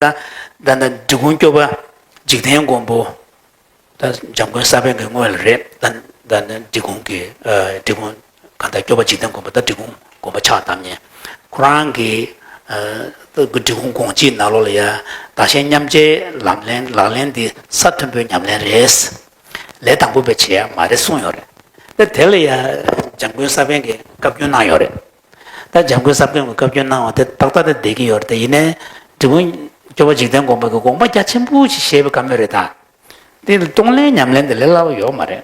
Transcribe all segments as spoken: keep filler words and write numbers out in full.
ད་ད་ལྟ་འབྲི་གུང་སྐྱོབ་པ་འཇིག་རྟེན་མགོན་པོ། ད་འཇམ་མགོན་ས་པཎ་གྱི་སྔོན་ལ་རེད། ད་ད་ནི་འབྲི་གུང་གི་ཨ་འབྲི་གུང་གང་ལྟར་སྐྱོབ་པ་འཇིག་རྟེན་མགོན་པོ། ད་འབྲི་གུང་མགོན་པོ་ཕྱག་བཏབ་མཁན། ཁོ་རང་གི་ཨ་འབྲི་གུང་དགོངས་གཅིག་ནང་ལོགས་ལ་ཡ། བདག་གཞན་མཉམ་བརྗེའི་ལམ་ལེན་ལག་ལེན་འདི་ས་མཐོན་པོའི་ཉམས་ལེན་རེད། ལས་དང་པོ་བས་བྱེད་ཡ་མ་རེད་གསུངས་ཡོད་རེད། ད་དེ་ལ་ཡ་འཇམ་མགོན་ས་པཎ་གྱིས་བཀའ་བཀྱོན་གནང་ཡོད་རེད། ད་འཇམ་མགོན་ས་པཎ་གྱིས་བཀའ་བཀྱོན་གནང་བ་དེ་ཏག་ཏག་དེ་བསྡད་ཀྱི་ཡོད་རེད། དེ་ཡིན་ནའི་འབྲི་གུང་སྐྱོབ་པ་འཇིག་རྟེན་མགོན་པོ་གིས་དགོངས་པ་རྒྱ་ཆེན་པོ་ཞིག་བཞེས་པའི་བཀའ་མོལ་རེད་ད། དེ་ལ་གཏོང་ལེན་ཉམས་ལེན་དེ་ལས་སླ་པོ་ཡོད་མ་རེད།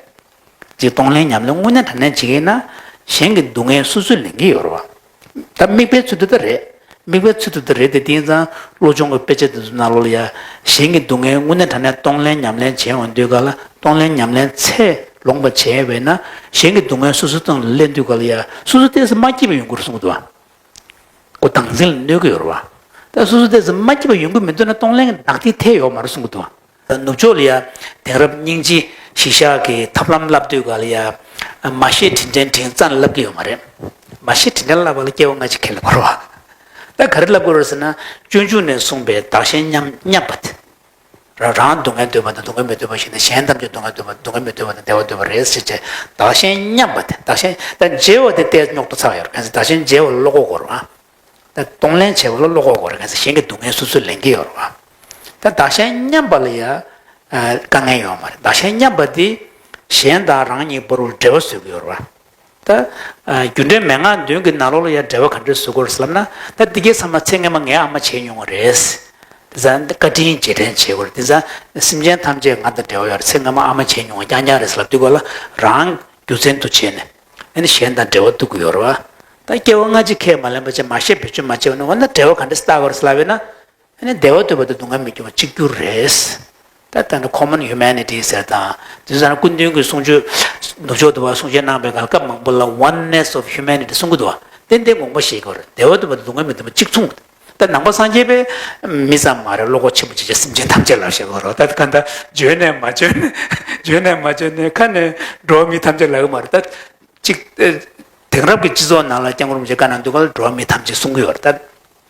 ཅིག་གཏོང་ལེན་ཉམས་ལེན་དངོས་གནས་དྲང་གནས་བྱེད་ཀྱི་ཡིན་ན། གཞན་གྱི་སྡུག་བསྔལ་སོ་སོས་ལེན་གྱི་ཡོད་རེད་བ། ད་དམིགས་པའི་ཚུལ་དུ་ད་རེད། དམིགས་པའི་ཚུལ་དུ་ད་རེད་དེ། དེང་སང་བློ་སྦྱོང་གི་དཔེ་ཆ་དེ་ཚོ་ནང་ལོགས་ལ་ཡ། གཞན་གྱི་སྡུག་བསྔལ་དངོས་གནས་དྲང་གནས་གཏོང་ལེན་ཉམས་ལེན་བྱེད་འོང་དུས་ག་ལ། གཏོང་ལེན་ཉམས་ལེན་ཚད་ལོངས་པ་བྱས་པས་ན། གཞན་གྱི་སྡུག་བསྔལ་སོ་སོའི་སྟེང་ལ་ལེན་དུས་ག་ལ་ཡ། སོ་སོ་ཏོག་ཙམ་མ་སྐྱིད་པ་ཡོང་གི་རེད་གསུངས་འདུག་བ། ཁོ་བདག་འཛིན་ལ་གནོད་ཀྱི་ཡོད་རེད་བ། ད་སོ་སོ་ཏོག་ཙམ་མ་སྐྱིད་པ་ཡོང་གི་མི་འདུག་ན། གཏོང་ལེན་གྱི་ནག་ཐིག་ཐེབས་ཡོད་མ་རེད་གསུངས་འདུག་བ། ད་ནུབ་ཕྱོགས་ལ་ཡ། དེང་རབས་སྙིང་རྗེ་གཞི་བཞག་གི་ཐབས་ལམ་བསླབ་དུས་ག་ལ་ཡ། མ་ཤེས་དྲིན་དྲན་དྲིན་གཙང་བསླབ་ཀྱི་ཡོད་མ་རེད། མ་ཤེས་དྲིན་དྲན་བསླབ་པ་ལ་སྐྱེ་བ་སྔ་ཕྱི་ཁས་ལེན་དགོས་རེད་བ། ད་ག་རེ་བསླབ་དགོས་རེད་ཟེར་ན། སྤྱོད་འཇུག་ནས་གསུངས་པའི་བདག་གཞན་མཉམ་མཉམ་པ་དེ། རང་རང་སྡུག་བསྔལ་འདོད་པ་དང་སྡུག་བསྔལ་མི་འདོད་པ་ཞིག་ནས། གཞན་ཐམས་ཅད་སྡུག་བསྔལ་འདོད་པ་སྡུག་བསྔལ་མི་འདོད་པ་དང་བདེ་བ་འདོད་པ་རེད་ཟེར་བྱས། བདག་གཞན་མཉམ་པ་དེ། བདག་གཞན་ད་བརྗེ་བ་དེ་ལྟས་རྙོག་དྲ་ཚ་བ་ཡོད་རེད། གང་ཟེར་བདག་གཞན་བརྗེ་བ་ལ་བློ་ཁོག་དགོས་རེད་བ། ད་གཏོང་ལེན་བྱེད་པ་ལ་བློ་ཁོག་དགོས་རེད། གང་ཟེར་གཞན་གྱི་སྡུག་བསྔལ་སོ་སོས་ལེན་གྱི་ཡོད་རེད་བ། ད་བདག་གཞན་མཉམ་པ་ལ་ཡ་དཀའ་ངལ་ཡོད་མ་རེད། བདག་གཞན་མཉམ་པ་དེ་གཞན་དང་རང་གཉིས་བར་དུ་འབྲེལ་བ་བཟོ་གི་ཡོད་རེད་བ། ད་རྒྱུ་འབྲས་མན་ངག་བདུན་གྱི་ནང་ལོགས་ལ་ཡ་འབྲེལ་བ་ག་འདྲས་བཟོ་དགོས་རེད་ཟེར་ལབ་ན། ད་འདི་གའི་ཚང་མ་ཚེ་སྔ་མ་ངའི་ཨ་མ་བྱས་མྱོང་བ་རེད། དེ་ཚོ་བཀའ་དྲིན་རྗེས་དྲན་བྱེད་དགོས་རེད། དེ་ཚོ་སེམས་ཅན་ཐམས་ཅད་ང་དང་འབྲེལ་བ་ཡོད་རེད། ཚེ་སྔ་མ་ཨ་མ་བྱས་མྱོང་བ་རྐྱང་རྐྱང་རེད་ཟེར་ལབ་དུས་ག་ལ། རང་རྒྱུ་མཚན་དུ་བྱས་ནས་ཨ་ནི་གཞན་དང་འབྲེལ་བ་གཏོད་ཀྱི་ཡོད་རེད་བ། ད་སྐྱེ་བ་སྔ་ཕྱི་ཁས་མ་ལེན་པ་བྱས། མ་ཤེས་བེད་སྤྱོད་མ་བྱས་པ་ན། འོ་ན་འབྲེལ་བ་ག་འདྲས་བཏགས་དགོས་རེད་ཟེར་ལབ་པས་ན། ཨ་ནི་བདེ་བ་འདོད་པ་དང་སྡུག་བསྔལ་མི་འདོད་པ་གཅིག་གྱུར་རེད། ད་ལྟ་ནི་common humanity ཟེར་དང་། དེ་ཚོ་ནི་སྐུ་མདུན་གྱི་གསུང་ཆོས་ནུབ་ཕྱོགས་དུ་བ་གསུང་ཆོས་གནང་པའི་སྐབས་སྐབས་མང་པོ་ལ་oneness of humanity གསུང་གི་འདུག་བ། ཏན་ཏན་དགོངས་པ་བཞེས་དགོས་རེད། བདེ་བ་འདོད་པ་དང་སྡུག་བསྔལ་མི་འདོད་པ་གཅིག་མཚུངས། ད་ནང་པ་སངས་རྒྱས་པའི་མི་ཙམ་མ་རེད། བློ་ཁོག་ཆེན་པོ་བྱེད་བྱས་སེམས་ཅན་ཐམས་ཅད་ལབ་བཞག་གི་རེད། ད་གང་ལྟར་བརྗོད་ནས་མ་བརྗོད་ནས། བརྗོད་ནས་མ་བརྗོད་ནས་ཁ་ནས་འགྲོ་བ་མི་ཐམས་ཅད་ལབ་གི་མ་རེད། ད་གཅིག་ཨེ། དེང་རབས་ཀྱི་སྤྱི་ཚོགས་ནང་ལ་སྐྱབས་མགོན་རིན་པོ་ཆེས་བཀའ་གནང་དུས་ག་ལ་འགྲོ་བ་མི་ཐམས་ཅད་གསུང་གི་ཡོད་རེད།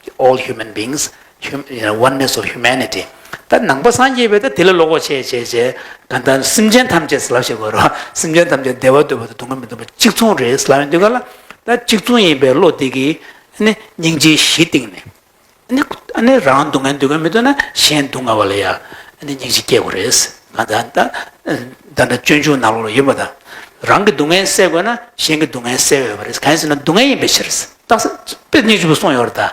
ད་all human beings, hum- you know, oneness of humanity. ད་ནང་པ་སངས་རྒྱས་པས་ད་དེ་ལ་བློ་ཁོག་ཆེ་བྱས་བྱས། གང་ལྟར་སེམས་ཅན་ཐམས་ཅད་ཟེར་ལབ་བཞག་གི་རེད། སེམས་ཅན་ཐམས་ཅད་བདེ་བ་འདོད་པ་དང་སྡུག་བསྔལ་མི་འདོད་པ་གཅིག་མཚུངས་རེད་ཟེར་ལབ་ཡོང་དུས་ག་ལ། ད་གཅིག་མཚུངས་ཡིན་པའི་བློ་དེ་གིས་ནི་སྙིང་རྗེའི་གཞི་བཏིང་ནས། ཨ་ནི་ཨ་ནི་རང་སྡུག་བསྔལ་འདོད་མཁན་མི་འདུག་ན་གཞན་སྡུག་བསྔལ་བ་ལ་ཡ་ཨ་ནི་སྙིང་རྗེ་སྐྱེ་དགོས་རེད། ང་ད་ད་ད་ལྟ་སྤྱོད་འཇུག་ནང་ལོགས་ལ་ཡོད་པ་དང་། རང་གི་སྡུག་བསྔལ་སེལ་དགོས་ན་གཞན་གྱི་སྡུག་བསྔལ་སེལ་འོས་པ་རེད། གང་ཡིན་ཟེར་ན་སྡུག་བསྔལ་ཡིན་པའི་ཕྱིར། རྟགས་དཔེ་སྙིང་རྗེ་པོ་གསུངས་ཡོད་རེད་ད།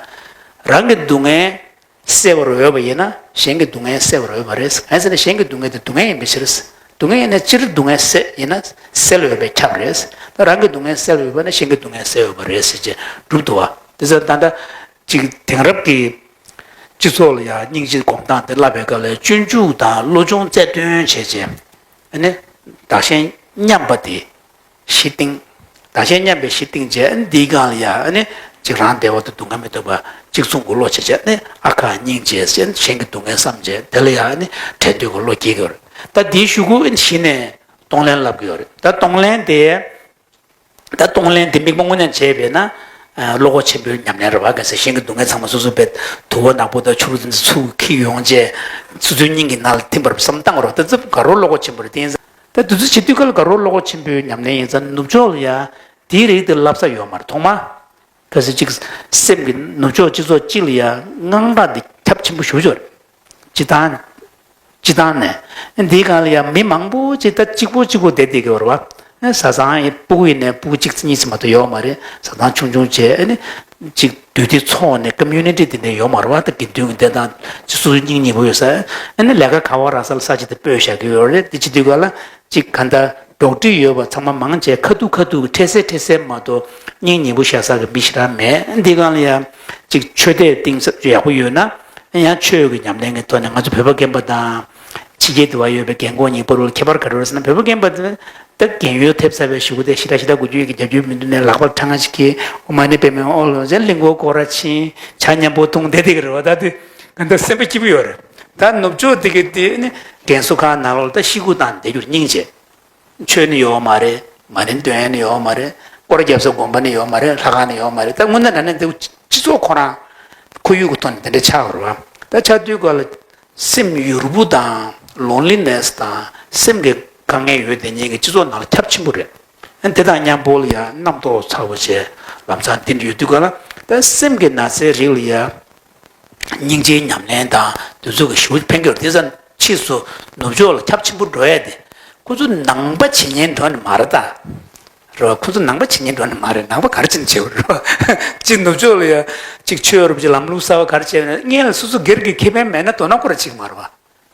རང་གི་སྡུག་བསྔལ་སེལ་བར་འོས་པ་ཡིན་ན་གཞན་གྱི་སྡུག་བསྔལ་སེལ་བར་འོས་པ་རེད། གང་ཡིན་ཟེར་ན་གཞན་གྱི་སྡུག་བསྔལ་དེ་སྡུག་བསྔལ་ཡིན་པའི་ཕྱིར། སྡུག་བསྔལ་ཡིན་ན་སྤྱིར་སྡུག་བསྔལ་སེལ་ཡིན་ན་སེལ་འོས་པས་ཁྱབ་རེད། ད་རང་གི་སྡུག་བསྔལ་སེལ་འོས་པ་ན་གཞན་གྱི་སྡུག་བསྔལ་སེལ་འོས་པ་རེད་ཟེར་བྱས་གྲུབ་འདུག་བ། དེ་ཚོ་ད་ལྟ། ཅིག་དེང་རབས་ཀྱི་སྤྱི་ཚོགས་ལ་ཡང་སྙིང་རྗེ་སྒོམ་སྟངས་དེ་བསླབ་པའི་སྐབས་ལ་སྤྱོད་འཇུག་དང་བློ་སྦྱོང་རྩལ་འདོན་བྱས་རྗེས། ཨ་ནི་བདག་གཞན་མཉམ་པ་དེ་གཞི་བཏིང་། བདག་གཞན་མཉམ་པའི་གཞི་བཏིང་རྗེས། ཨ་ནི་འདིའི་སྒང་ལ་ཡང་ཨ་ནི་ཅིག་རང་བདེ་བ་དང་སྡུག་བསྔལ་མི་འདོད་པ་གཅིག་མཚུངས་ཀྱི་བློ་བྱས་རྗེས། ཨ་ནི་ཨ་ཁ་སྙིང་རྗེ་ཟེར་གཞན་གྱི་སྡུག་བསྔལ་བསམ་རྗེས། དེ་ལ་ཡང་ཨ་ནི་བྲལ་འདོད་ཀྱི་བློ་སྐྱེ་གི་ཡོད་རེད། ད་འདིའི་གཞུག་གུ་ཨ་ནི་གཞི་ནས་གཏོང་ལེན་བསླབ་ཀྱི་ཡོད་རེད། ད་གཏོང་ལེན་དེ། ད་གཏོང་ལེན་དེ་དམིགས་པ་དངོས་གནས་བྱས་པས་ན། ཨ། བློ་ཁོག་ཆེན་པོའི་ཉམས་ལེན་རེད་བ། གལ་སྲིད་གཞན་གྱི་སྡུག་བསྔལ་ཚང་མ་སོ་སོ་བས་དུ་བ་ནག་པོ་དང་ཕྱུར་བུ་དེ་ཚོ་ཚུར་འཁྱེར་ཡོང་བྱས། སོ་སོའི་སྙིང་གི་ནང་ལ་ཐིམ་པར་བསམ་བཏང་རོགས། ད་ཚོ་ག་རོ་བློ་ཁོག་ཆེན་པོ་རེད། དེ་ཡིན་ཙང་། ད་དེ་ཚོ་བྱེད་དུས་ག་ལ་ག་རོ་བློ་ཁོག་ཆེན་པོའི་ཉམས་ལེན་ཡིན་ཙང་། ནུབ་ཕྱོགས་ལ་ཡ་དེའི་རིགས་དེ་བསླབ་ས་ཡོད་མ་རེད། ཐོག་མ། གལ་སྲིད་ཅིག་སེམས་ཀྱི་ནུབ་ཕྱོགས་སྤྱི་ཚོགས་གཅིག་ལ་ཡ་དངངས་སྐྲག་འདི་ཁྱབ་ཆེན་པོ་ཞེ་པོ་ཅིག་ཡོད་རེད། སྤྱི་བཏང་། སྤྱི་བཏང་ནས། འདིའི་སྒང་ལ་ཡང་མི་མང་པོ་ཅིག་ད་གཅིག་པོ་གཅིག་པོ་བསྡད་བསྡད་ཀྱི་ཡོད་རེད་བ། བཟའ་ཚང་ཡིན། སྤུ་གུ་ཡིན་ནའི་སྤུ་གུ་གཅིག་གཉིས་ཙམ་མ་གཏོགས་ཡོད་མ་རེད། བཟའ་ཚང་ཆུང་ཆུང་བྱས། ཨ་ནི་ཅིག་འདུས་སྡེ་ཚོགས་ནས་community་དེ་འདྲ་ཡོད་མ་རེད་བ། ད་དགེ་འདུན་གྱི་བསྡད་སྟངས་ཅིག་སོ་སོའི་སྙིང་ཉེ་པོ་ཡོད་ས། ཨ་ནི་ལས་ཀ་ག་བ་རག་ས་ལ་ས་ཅིག་དེ་སྤོས་བཞག་གི་ཡོད་རེད། དེ་བྱེད་དུས་ག་ལ་ཅིག་ག་འདྲ་འགྲོགས་འདྲིས་ཡོད་པ་ཚང་མ་མང་ཆེ་ཁ་ཐུག་ཁ་ཐུག་གི་འཕྲད་སའི་འཕྲད་སའི་མ་གཏོགས་སྙིང་ཉེ་པོ་བཞག་ས་གི་མི་ཞེ་དྲག་མེད། འདི་སྒང་ལ་ཡང་ཅིག་ཆོས་དད་གཏིང་ཟབ་ཡག་པོ་ཡོད་ན། ཡང་ཆོས་ཀྱི་ཉམས་ལེན་གྱི་ཐོག་ནས་ང་ཚོ་བོད་པ་རྒན་པ་དང་ཕྱི་རྒྱལ་དུ་བ་ཡོད་པའི་རྒན་གོག་གཉིས་བར་ལ་ཁྱད་པར་ག་རེ་ཡོད་ཟེར་ན། བོད་པ་རྒན་པ་དེ་ད་རྒན་ཡོལ་ཐེབས་ཚར་བའི་གཞུག་གུ་དེ་ཞེ་དྲག་ཞེ་དྲག་དགོས་རྒྱུ་ཡོད་ཀྱི་རྒྱབ་སྐྱོར་མི་འདུག་ནས། ལག་པར་ཁྲ་ང་ཞིག་གིས་ཨོཾ་མ་ཎི་པདྨེ་ཧཱུྃ་ལོ་ཟེར་གླིང་སྐོར་སྐོར་ར་ཕྱིན། ཇ་མཉམ་པོ་བཏུང་བསྡད་བསྡད་ཀྱི་རེད་བ། ད་དེ་ག་འདྲ་སེམས་པ་སྐྱིད་པོ་ཡོད་རེད། ད་ནུབ་ཕྱོགས་དེ་གི་དེ་ནི་རྒན་གསོ་ཁང་ནང་ལོགས་ལ་ད་ཤི་སྒུག་བཏང་བསྡད་རྒྱུར་སྙིང་རྗེ། ཆོས་ནི་ཡོད་མ་རེད། མ་ཎི་འདོན་ཡ་ནི་ཡོད་མ་རེད། སྐོར་ར་རྒྱབ་ས་དགོན་པ་ནི་ཡོད་མ་རེད། ལྷ་ཁང་ནི་ཡོད་མ་རེད། ད་དངོས་གནས་དྲང་གནས་འདི་སྤྱི་ཚོགས་ཁོ་རང་ཁོར་ཡུག་གི་ཐོག་ནས་དེ་འདྲ་ཆགས་པ་རེད་བ། ད་ ད་ཆགས་དུས་ག་ལ་སེམས་ཡུར་བུ་དང་ལོན་ལི་ནེ་སི་དང་སེམས་ཀྱི་དཀའ་ངལ་ཡོད་དེ་ཉིད་ཀྱི་སྤྱི་ཚོགས་ནང་ལ་ཁྱབ་ཆེན་པོ་རེད། ཨ་དེ་དང་མཉམ་པོ་ལ་ཡང་རྣམ་རྟོག་ཚ་བོ་བྱས་ལམ་སང་འདི་འདྲ་ཡོད་དུས་ག་ལ་ད་སེམས་ཀྱི་ན་ཚའི་རིགས་ལ་ཡང་། སྙིང་རྗེའི་ཉམས་ལེན་དང་དེ་ཚོ་གི་ཞུ་ཕན་གྱི་རེད། དེ་ཙམ་ཕྱིས་སུ་ནུབ་ཕྱོགས་ལ་ཁྱབ་ཆེན་པོ་འགྲོ་ཡ་དེ་ཁོ་ཚོ་ནང་པ་བྱེད་ཉན་འགྲོ་ནི་མ་རེད་ད། རེད་བ། ཁོ་ཚོ་ནང་པ་བྱེད་ཉན་འགྲོ་ནི་མ་རེད། ནང་པ་ག་རེ་བྱེད་ནི་བྱེད་དགོས་རེད་བ། གཅིག་ནུབ་ཕྱོགས་ལ་ཡ་གཅིག་ཆོས་རུབ་ཀྱི་ལམ་ལུགས་གསར་བ་ག་རེ་བྱས་ན་སྔོན་ལ་སོ་སོ་སྒེར་གྱི་ཁེ་ཕན་མེད་ན་དོ་སྣང་ཁོ་རང་བྱེད་ཀྱི་མ་རེད་བ།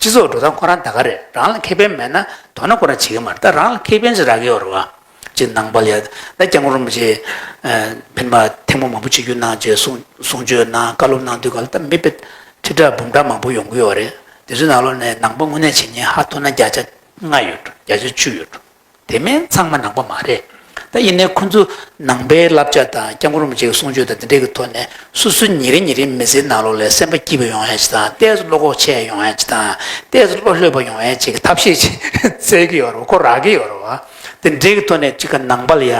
སྤྱི་ཚོགས་འགྲོ་སྟངས་ཁོ་རང་ད་ག་རེད། རང་ལ་ཁེ་ཕན་མེད་ན་དོ་སྣང་ཁོ་རང་བྱེད་ཀྱི་མ་རེད། ད་རང་ལ་ཁེ་ཕན་ཞིག་རག་གི་ཡོད་རེད་བ། ཅིག་ནང་པ་ལ་ཡ་ད་སྐྱབས་མགོན་རིན་པོ་ཆེ་ཕན་པ་ཐེངས་མ་མང་པོ་ཆིབས་བསྒྱུར་གནང་བྱས་གསུང་གསུང་ཆོས་གནང་བཀའ་སློབ་གནང་དུས་ག་ལ་ད་མི་དཔེ་ཁྲི་ཕྲག་འབུམ་ཕྲག་མང་པོ་ཡོང་གི་ཡོད་རེད། དེ་ཚོའི་ནང་ལོགས་ནས་ནང་པ་དངོས་གནས་བྱེད་མཁན་ཧ་ཐོ་ན་བརྒྱ་ཆ་ལྔ་ཡོད་འགྲོ། བརྒྱ་ཆ་བཅུ་ཡོད་འགྲོ། དེ་མིན་ཚང་མ་ནང་པ་མ་རེད། ད་ཡིན་ནའི་ཁོ་ཚོ་ནང་པའི་བསླབ་བྱ་དང་སྐྱབས་མགོན་རིན་པོ་ཆེའི་གསུང་ཆོས་དང་དེ་འདྲའི་གི་ཐོག་ནས་སོ་སོའི་ཉིན་རེ་ཉིན་རེའི་མི་ཚེའི་ནང་ལོགས་ལ་སེམས་པ་སྐྱིད་པ་ཡོང་ཡ་ཅིག་དང་ཏོག་ཙམ་བློ་ཁོག་ཆེ་ཡོང་ཡ་ཅིག་དང་ཏོག་ཙམ་བློ་ལྷོད་པ་ཡོང་ཡ་ཅིག་གི་ཐབས་ཤེས་ཅིག་བཙལ་གི་ཡོད་རེད་བ། ཁོ་རག་གི་ཡོད་རེད་བ། དེ་འདྲའི་གི་ཐོག་ནས་ཅིག་ག་ནང་པ་ལ་ཡ་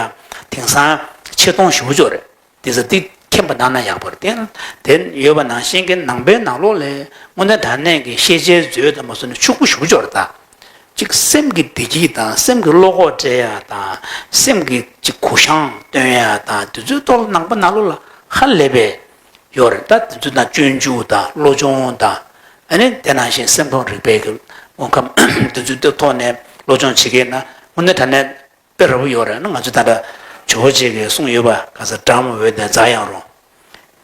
དེང་སང་ཆེ་མཐོང་ཞེ་པོ་ཅིག་ཡོད་རེད། དེ་ཚོ་དེ་མཁྱེན་པ་གནང་ན་ཡག་པོ་རེད། དེ་དེ་ཡོད་པ་ནང་བཞིན་གྱི་ནང་པའི་ནང་ལོགས་ལ་དངོས་གནས་དྲང་གནས་ཀྱི་ཤེས་བྱའི་མཛོད་དང་མ་སོང་ནས་ཕྱུག་པོ་ཞེ་པོ་ཅིག་ཡོད་རེད་ད། གཅིག་སེམས་ཀྱི་བདེ་སྐྱིད་དང་སེམས་ཀྱི་བློ་ཁོག་སྤྲད་ཡ་དང་སེམས་ཀྱི་གཅིག་གུ་བཤངས་སྟོན་ཡ་དང་དེ་ཚོའི་ཐོག་ལ་ནང་པ་ནང་ལོགས་ལ་ཧ་ལས་པའི་ཡོད་རེད། ད་དེ་ཚོའི་ནང་སྤྱོད་འཇུག་དང་བློ་སྦྱོང་དང་ཨ་ནི་དེ་ནང་བཞིན་སེམས་ཁམས་རིག་པའི་གི་དངོས་ཁམས་དེ་ཚོའི་ཐོག་ནས་སློབ་སྦྱོང་བྱེད་མཁན་ན་དངོས་གནས་དྲང་གནས་དཔེ་ར་བོ་ཡོད་རེད། ང་ཚོ་ད་ལྟ་ཇོ་བོ་རྗེ་གིས་གསུངས་ཡོད་པ། ག་ས་སྒྲ་མི་འོས་ཏེ་རྩྭ་ཡང་རུང་།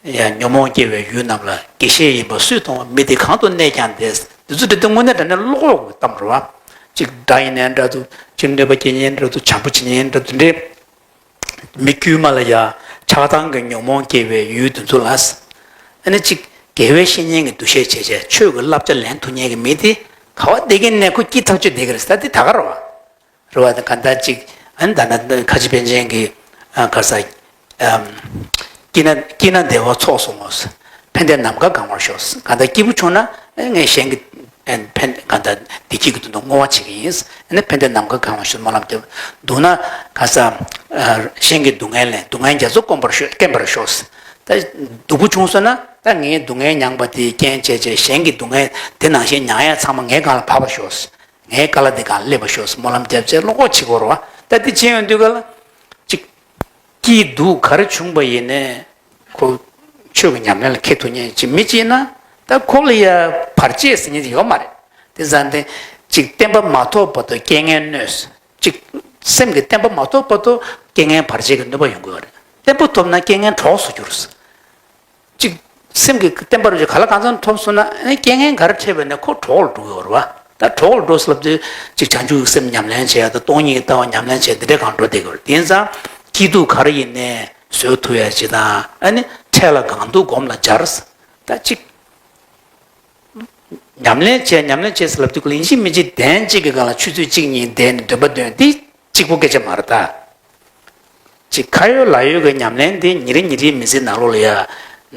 ཡང་ཉོན་མོངས་སྐྱེ་བའི་ཡུལ་རྣམས་ལ། དགེ་བཤེས་ཡིན་པ་སུས་མཐོང་བ། མི་དེ་གང་དུ་གནས་ཀྱང་བདེ། འདི་ཚོ་འདྲི་དུས་དངོས་གནས་དྲང་གནས་བློ་ཁོག་གི་གཏམ་རེད་བ། གཅིག་སྒྲ་ཡིན་ནའི་འདྲ་འདུག་གཅིག་གནོད་པ་སྐྱེལ་མཁན་འདྲ་འདུག་བྱམས་པོ་བྱེད་མཁན་འདྲ་འདུག་འདྲེ། མི་དཀྱུས་མ་ལ་ཡ་ཆགས་སྡང་གི་ཉོན་མོངས་སྐྱེ་བའི་ཡུལ་དེ་ཚོ་ལ། ཨ་ནི་གཅིག་དགེ་བའི་བཤེས་གཉེན་གྱི་འདུ་ཤེས་བྱས་བྱས་ཆོས་ཀྱི་བསླབ་བྱ་ལེན་ཐུབ་མཁན་གྱི་མི་དེ་ག་བ་བསྡད་ཀྱི་ནས་ཁོ་སྐྱིད་ཐག་ཆོད་བསྡད་ཀྱི་རེད་ཟེར། ད་དེ་ད་ག་རེད་བ། རེད་བ། ད་ག་འདྲ་ཅིག་ཨ་ནི་ད་ནི་ཁ་ཆེ་པཎ་ཆེན་གྱི་ཨ་ག་ས་ཨམ། སྐྱིད་ན་སྐྱིད་ན་བདེ་བ་ཚོགས་སུ་བསྔོ། ཕན་བདེ་ནམ་མཁའ་གང་བར་ཤོག་ག་འདྲ་སྐྱིད་པོ་བྱུང་ན་ཨ་ངས་གཞན་གྱི་ཨ་ཕན་ག་འདྲ་བདེ་སྐྱིད་ཀྱི་དོན་དུ་བསྔོ་བ་བྱེད་ཀྱི་ཡིན། ཨ་ནི་ཕན་བདེ་ནམ་མཁའ་གང་བར་ཤོག་སྨོན་ལམ་རྒྱབ། སྡུག་ན་ག་ས་ཨ་གཞན་གྱི་སྡུག་བསྔལ་ལས་སྡུག་བསྔལ་རྒྱ་མཚོ་སྐོམ་པར་ཤོག་སྐེམ་པར་ཤོག་ད་སྡུག་པོ་བྱུང་སོང་ན་ད་ངའི་སྡུག་བསྔལ་མྱངས་པ་དེའི་རྐྱེན་བྱས་བྱས་གཞན་གྱི་སྡུག་བསྔལ་དེ་ནང་བཞིན་མྱངས་ཡ་ཚང་མ་ངའི་སྒང་ལ་བབས་པར་ཤོག་ངའི་བཀའ་ལ་འདི་གང་སླེབས་པ་ཤོག་སྨོན་ལམ་རྒྱབ་བྱས་བློ་ཁོག་བྱེད་དགོས་རེད་བ། ད་འདི་བྱེད་ཡོང་དུས་ག་ལ་ཅིག་སྐྱིད་སྡུག་ག་རེ་བྱུང་པ་ཡིན་ནའི་ཁོ་ཆོས་ཀྱི་ཉམས་ལེན་ལ་འཁེལ་ཐུབ་མཁན་ཅིག་མི་གཅིག་ན་ད་ཁོ་ལ་ཡ་བར་ཆད་ཟེར་མཁན་ཅིག་ཡོད་མ་རེད། དེ་ཙང་དེ་ཅིག་བསྟན་པ་མ་ཐོབ་བར་དུ་རྐྱེན་ངན་གནོད། ཅིག་སེམས་ཀྱི་བསྟན་པ་མ་ཐོབ་བར་དུ་རྐྱེན་ངན་བར་ཆད་ཀྱི་གནོད་པ་ཡོང་གི་ཡོད་རེད། བསྟན་པ་ཐོབ་ན་རྐྱེན་ངན་གྲོགས་སུ་འགྱུར། གཅིག་སེམས་ཀྱི་བརྟན་པ་རུ་ག་ལ་གང་འཚམ་ཐོབ་སོང་ན་ཨ་ནི་རྐྱེན་ངན་ག་རེ་འཕྲད་པ་ཡིན་ན་ཁོ་གྲོགས་ལ་འགྲོ་གི་ཡོད་རེད་བ། ད་གྲོགས་ལ་འགྲོ་ཟེར་ལབ་དུས་གཅིག་བྱང་ཆུབ་ཀྱི་སེམས་ཉམས་ལེན་བྱས་ཡ་དང་སྟོང་ཉིད་ཀྱི་ལྟ་བ་ཉམས་ལེན་བྱས་འདི་འདྲའི་སྒང་འགྲོ་བསྡད་ཀྱི་ཡོད་རེད། དེ་ཡིན་ཙང་སྐྱིད་སྡུག་ག་རེ་ཡིན་ནའི་བཟོད་ཐུབ་ཡ་ཅིག་དང་ཨ་ནི་འཕྲད་ལ་གང་ཐུབ་སྒོམ་ལ་སྦྱར། ད་གཅིག་ཉམས་ལེན་བྱས་ཉམས་ལེན་བྱས་ཟེར་ལབ་དུས་ཀྱི་ཡིན་གཅིག་མིན་གཅིག་གདན་གཅིག་གི་སྒང་ལ་ཆུ་ཚོད་གཅིག་གཉིས་བསྡད་ནས་འདོན་པ་འདོན་འདི་གཅིག་པོ་སྐད་ཆ་མ་རེད་ད། ཅིག་ཁ་ཡོད་ལག་ཡོད་ཀྱི་ཉམས་ལེན་དེ་ཉིན་རེ་ཉིན་རེའི་མི་ཚེའི་ནང་ལོགས་ལ་ཡ་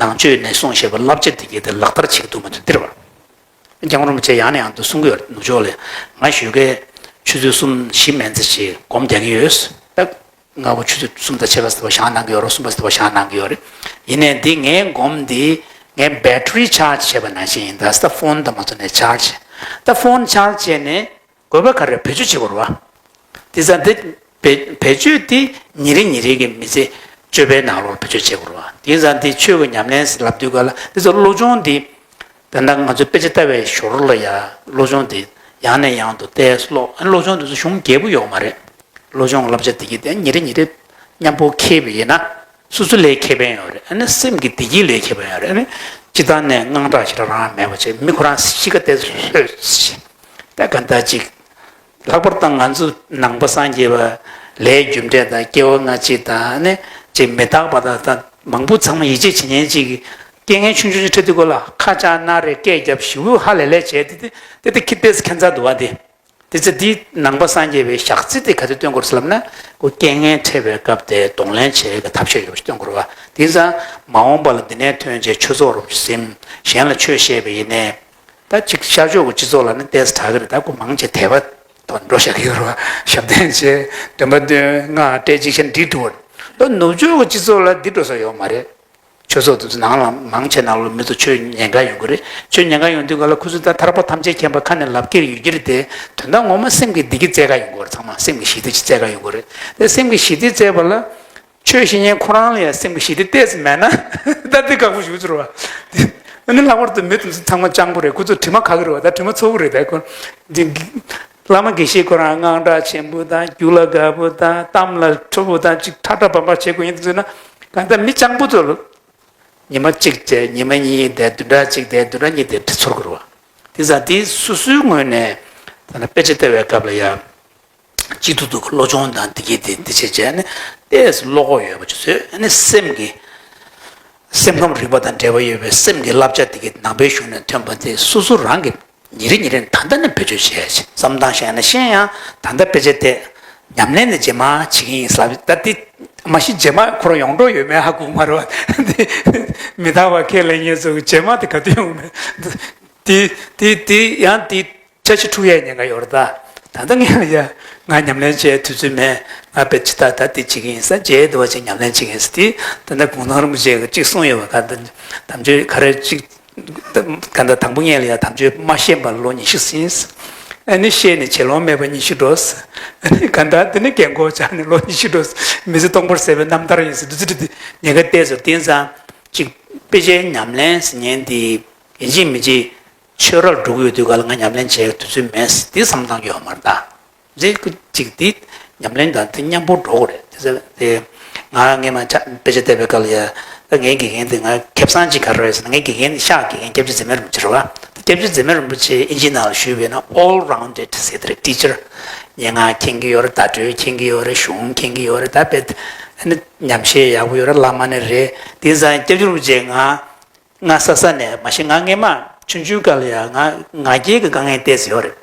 ནང་ཆོས་ནས་གསུངས་བཞག་པའི་བསླབ་བྱ་དེ་གྱད་དེ་ལག་བསྟར་བྱེད་ཀྱི་འདུག་མ་འདུག་འདིར་བ། སྐྱབས་མགོན་རིན་པོ་ཆེ་ཡང་ནས་ཡང་དུ་གསུང་གི་ཡོད་རེད། ནུབ་ཕྱོགས་ལ་ང་ཞོགས་ཀས་ཆུ་ཚོད་གསུམ་བཞི་མན་ཙམ་ཞིག་སྒོམ་བསྡད་ཀྱི་ཡོད། ད་སྔ་པོ་ཆུ་ཚོད་གསུམ་དང་ཕྱེད་ཀ་ཙམ་བཞེངས་གནང་གི་ཡོད་རེད། གསུམ་པ་ཙམ་བཞེངས་གནང་གི་ཡོད་རེད། ཡིན་ནའི་འདི་ངའི་སྒོམ་འདི་ངའི་battery charge་བྱས་པ་ནང་བཞིན་ཡིན། ད་ད་ཕོན་དང་མ་ཐུག་ནས་charge་བྱས། ད་ཕོན་charge་བྱས་ནས་དགོས་པ་ག་རེ་བེད་སྤྱོད་བྱེད་དགོས་རེད་བ། དེ་ཙང་དེ་བེད་བེད་སྤྱོད་དེ་ཉིན་རེ་ཉིན་རེ་གི་མི་ཚེ་སྤྱོད་པའི་ནང་ལོགས་བེད་སྤྱོད་བྱེད་དགོས་རེད་བ། དེ་ཙང་དེ་ཆོས་ཀྱི་ཉམས་ལེན་ཟེར་ལབ་དུས་ག་ལ་དེ་ཚོ་བློ་སྦྱོང་དེ་ད་ལྟ་ང་ཚོ་དཔེ་ཆ་ལྟ་བའི་ཞོར་ལ་ཡ་བློ་སྦྱོང་དེ་ཡང་ནས་ཡང་དུ་བལྟས་ཀློག་ཨ་ནི་བློ་སྦྱོང་དེ་ཚོ་གཞུང་རྒྱས་པོ་ཡོད་མ་རེད། བློ་སྦྱོང་བསླབ་བྱ་དེ་གྱད་དེ་ཉིན་རེ་ཉིན་རེ་མཉམ་པོ་འཁྱེར་བ་ཡིན་ན་སོ་སོ་ལ་ཁེ་ཕན་ཡོད་རེད། ཨ་ནི་སེམས་ཀྱི་བདེ་སྐྱིད་ལ་ཁེ་ཕན་ཡོད་རེད། ཨ་ནི་སྤྱིར་བཏང་ནས་དངངས་སྐྲག་ཞེ་དྲག་རང་མེད་པ་བྱས་མི་ཁོ་རང་གཤིས་ཀ་དེ་ཚོ་ལྷོད་ཤིང་ད་ག་འདྲ་ཅིག་ལྷག་པར་དུ་ང་ཚོ་ནང་པ་སངས་རྒྱས་པ་ལས་རྒྱུ་འབྲས་དང་སྐྱེ་བ་སྔ་ཕྱི་དང་ནི་ཅིག་མི་རྟག་པ་དང་དང་མང་པོ་ཚང་མ་ཡིད་ཆེས་བྱེད་མཁན་ཅིག་གི་རྐྱེན་ངན་ཆུང་ཆུང་ཅིག་འཕྲད་དུས་སྐོར་ལ་ཁ་བཅག་སྣ་རེ་སྐད་རྒྱབ་ཞེ་པོ་ཧ་ལས་ལས་བྱས་ཏེ་ཏེ་ཏེ་ཏེ་ཁྱི་ཏེས་ཁྱད་མཚར་འདུག་བ། དེ་དེ་ཚེ་འདི་ནང་པ་སངས་རྒྱས་པའི་ཞག་རྩི་དེ་ག་ཚོད་སྟོན་དགོས་ཟེར་ལབ་ན་ཁོ་རྐྱེན་ངན་འཕྲད་པའི་སྐབས་དེ་གདོང་ལེན་བྱེད་ཀྱི་ཐབས་ཤེས་ཡོད་པ་ཞིག་སྟོན་དགོས་རེད་བ། དེ་ཙང་མ་འོངས་པ་ལ་འདི་ནས་ཐོན་རྗེས་ཆོས་ཚོགས་རུ་ཟིན་གཞན་ལ་ཆོས་བཤད་པ་ཡིན་ནའི། ད་ཅིག་ཤར་ཕྱོགས་ཀྱི་སྤྱི་ཚོགས་ལ་ནི་ཏོག་ཙམ་དྲག་གི་རེད། ད་ཁོ་མང་ཆེ་དད་པ་དང་འགྲོ་བཞག་གི་ཡོད་རེད་བ། ཞབས་བརྟན་བྱས་འདོན་པ་འདོན་སྔགས་བགྲེས་གཅིག་ཤར་འདི་འགྲོ་བ་རེད། ད་ནུབ་ཕྱོགས་ཀྱི་སྤྱི་ཚོགས་ལ་འདི་འགྲོ་ས་ཡོད་མ་རེད། ཆོས་ཚོགས་དེ་ཚོ་ནང་ལ་མང་ཆེ་ནང་ལ་མི་ཚོ་ཆོས་ཉན་ག་ཡོང་གི་རེད། ཆོས་ཉན་ག་ཡོང་དུས་ག་ལ་ཁོ་ཚོ་ད་ཐར་པ་ཐམས་ཅད་མཁྱེན་པ་ཁ་ནས་ལབ་ཀྱི་ཡོད་ཀྱི་རེད་དེ། དོན་དག་ངོ་མ་སེམས་ཀྱི་བདེ་སྐྱིད་བཙལ་ག་ཡོང་གི་རེད། ཚང་མ་སེམས་ཀྱི་ཞི་བདེ་ཅིག་བཙལ་ག་ཡོང་གི་རེད། དེ་སེམས་ཀྱི་ཞི་བདེ་བཙལ་བ་ལ། ཆོས་བཤད་མཁན་ཁོ་རང་ལ་ཡང་སེམས་ཀྱི་ཞི་བདེ་ཏོག་ཙམ་མེད་ན་ད་དེ་ཁག་པོ་ཞིག་འཚོལ་བ། དེ་ཨ་ནི་ལྷག་པར་དུ་མི་དེ་ཚོ་ཚང་མ་སྤྱང་པོ་རེད། ཁོ་ཚོ་དྲི་མ་ག་གི་རེད་བ། ད་དྲི་མ་ཚ་པོ་རེད། ད་ཁོ་འདི་བླ་མ་དགེ་བཤེས་ཁོ་རང་དངངས་སྐྲག་ཆེན་པོ་དང་། རྒྱུ་ལ་དགའ་པོ་དང་། གཏམ་ལ་ཁྲོ་བོ་དང་། ཅིག་ཁྲ་ཁྲ་འབབ་འབབ་བྱེད་དགོས་ཡིན་ཟེར་ན། གང་ལྟར་མི་སྤྱང་པོ་ཚོ་ལ་ཉི་མ་གཅིག་བྱས། ཉི་མ་གཉིས་བསྡད། བདུན་ཕྲག་གཅིག་བསྡད། བདུན་ཕྲག་གཉིས་བསྡད། དེ་ཚོར་དགོས་རེད་བ། དེ་ཙང་དེ་སོ་སོའི་ངོས་ནས་ད་ལྟ་དཔེ་ཆ་ལྟ་བའི་སྐབས་ལ་ཡང་། སྤྱི་ཚོགས་དུ་བློ་སྦྱོང་དང་དེ་གའི་དེ་འདི་བྱས་བྱས་ནས་ཏོག་ཙམ་བློ་ཁོག་ཡོད་པ་ཅིག་བཟོས། ཨ་ནི་སེམས་ཀྱི་སེམས་ཁམས་རིག་པ་དང་འབྲེལ་བ་ཡོད་པའི་སེམས་ཀྱི་བསླབ་བྱ་དེ་གའི་ནང་པའི་གཞུང་ནས་ཐོན་པ་དེ་སོ་སོ་རང་གིས་ཉིན་རེ་ཉིན་རེ་ད་ལྟ་ནས་བེད་སྤྱོད་བྱས་བྱས། བསམ་བཏང་བྱས་ན་ཤེས་ཡང་ད་ལྟ་དཔེ་ཆ་བལྟས། ཉམས་ལེན་ནི་རྗེས་མ་བྱེད་ཀྱི་ཡིན་ཟེར་ལབ། ད་དེ་མ་གཞི་རྗེས་མ་ཁོ་རང་ཡོང་འགྲོ་ཡོད་མེད་ཧ་གོ་གི་མ་རེད་བ། དེ་མི་རྟག་པ་ཁས་ལེན་མཁན་ཚོ་གི་རྗེས་མ་དེ་ག་དུས་ཡོང་མེད། དེ་དེ་དེ་ཡང་དེ། འཆར་གཞི་འཁྲུག་ཡས་ཉེན་ཁ་ཡོད་རེད་ད། ད་ལྟ་ངས་ལ་ཡ། ང་ཉམས་ལེན་བྱེད་དུས་ཚོད་མེད། ང་དཔེ་ཆ་ད་ད་འདི་བྱེད་ཀྱི་ཡིན་ཟེར། རྗེས་འདི་བ་ཅིག་ཉམས་ལེན་བྱེད་ཀྱི་ཡིན་ཟེར། དེ་ད་ལྟ་གུང་ཐང་རིན་པོ་ཆེ་གིས་གཅིག་གསུངས་ཡོད་པ། ག་ད་དམ་ཆོས་ག་རེ་གཅིག་ག་ད་དང་པོ་ངས་ལ་ཡ་དམ་ཆོས་མ་ཤེས་པར་ལོ་ཉི་ཤུ་ཟིན་ཟེར། ཨ་ནི་ཤེས་ནས་བྱེད་ལོང་མེད་པར་ཉི་ཤུ་འགྲོ་ཟེར། ཨ་ནི་ག་ད་དེ་ནི་རྒན་གོག་ཆགས་ནས་ལོ་ཉི་ཤུ་འགྲོ་ཟེར། མི་ཚེ་སྟོང་པར་ཟད་པའི་རྣམ་ཐར་ཡིན་ཟེར། འདི་ཚོ་འདི་ཉེན་ཁ་བལྟས་ཚོར། དེ་ཙང་གཅིག་དཔེ་ཆའི་ཉམས་ལེན་ཟེར་མཁན་འདི་ཡིན་གཅིག་མིན་གཅིག་ཆོས་རར་འགྲོ་གི་ཡོད་དུས་ག་ལ་ང་ཉམས་ལེན་བྱེད་དུས་ཚོད་མེད་ཟེར་འདི་བསམ་བཏང་གི་ཡོད་མ་རེད་ད། རེད། ཁོ་གཅིག་འདི་ཉམས་ལེན་དང་འདི་མཉམ་པོ་འགྲོ་དགོས་རེད། དེ་ཚོ་དེ་ང་སྔས་མ་ཆ་དཔེ་ཆ་བལྟས་པའི་སྐབས་ལ་ཡ། ད་ངའི་དགེ་རྒན་དེ་ང་ཁེ་བཟང་གཅིག་ག་རེ་རེད་ཟེར་ན། ངའི་དགེ་རྒན་དེ་ཤག་དགེ་རྒན་སྐྱབས་རྗེ་འཛིན་མའི་རིན་པོ་ཆེ་རེད་བ། སྐྱབས་རྗེ་འཛིན་མའི་རིན་པོ་ཆེ་ཨིན་ཇིའི་ནང་ལ་ཞུས་པས་ན་all rounded ཟེར་དེ་རེད། ཊི་ཆར། སྙན་ངག་མཁྱེན་གྱི་ཡོད་རེད། བརྡ་སྤྲོད་མཁྱེན་གྱི་ཡོད་རེད། གཞུང་མཁྱེན་གྱི་ཡོད་རེད། ད་དཔེ་ཨ་ནི་ཉམས་ཞིབ་ཡག་པོ་ཡོད་རེད། བླ་མ་ནི་རེད། དེ་ཙང་སྐྱབས་རྗེ་རིན་པོ་ཆེ་ང་ང་ས་ས་ནས་མ་གཞི་ང་སྔས་མ་ཆུང་ཆུང་སྐབས་ལ་ཡ་ང་ང་རྒྱལ་གྱི་དཀའ་ངལ་ཏོག་ཙམ་ཡོད་རེད།